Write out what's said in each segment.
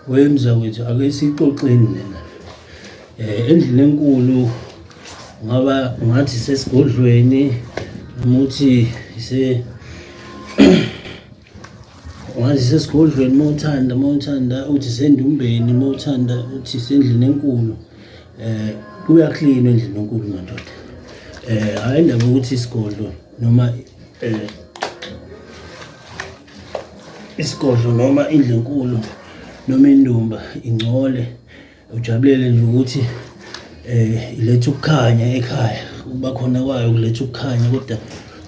Wemzakwethu ake sixoxeni lena. Endlini enkulu ngaba ngathi sesigodlweni noma uthi ise ungathi sesigodlweni uma uthanda, uma uthanda uthi sendumbeni, uma uthanda uthi sendlini enkulu. Kuyaklinwa endlini enkulu madoda. Hhayi indaba yokuthi isigodlo noma isigodlo noma indlu enkulu noma indumba ingcole, ujabulele nje ukuthi iletha ukukhanya ekhaya. Ukuba khona kwayo kuletha ukukhanya kodwa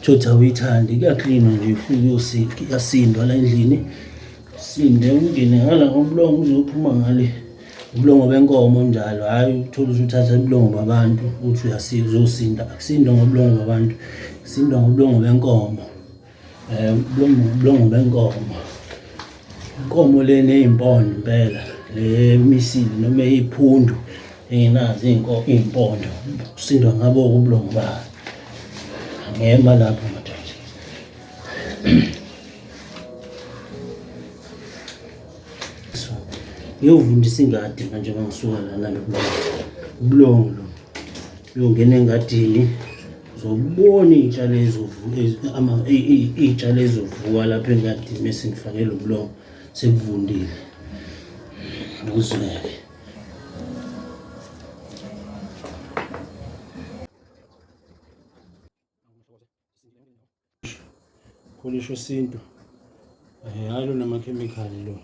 uthole ukuthi awuyithandi. Kuyaklinwa nje ufike kuyasindwa la endlini, usinde ungene ngala ngomlomo uze uyophuma ngale. Ubulongo benkomo njalo, hhayi uthole ukuthi uthatha ubulongo babantu uthi uzosinda. Akusindwa ngobulongo babantu, kusindwa ngobulongo benkomo. Ubulongo benkomo. Inkomo le ney'mpondo impela le emisile noma eyiphundu engenazo iy'mpondo, kusindwa ngabo-ke ubulongo bayo. Ngema lapho madoda. Ngiyovundisa ingadi manje uma ngisuka lana lo bulongo. Ubulongo lo. Uyongena engadini uzobona iy'tshalo iy'tshalo ezizovuka lapha engadini mese ngifake lo bulongo sekuvundile. Uzwele. Pholisho wesintu. Hhayi lo namakhemikhali lo.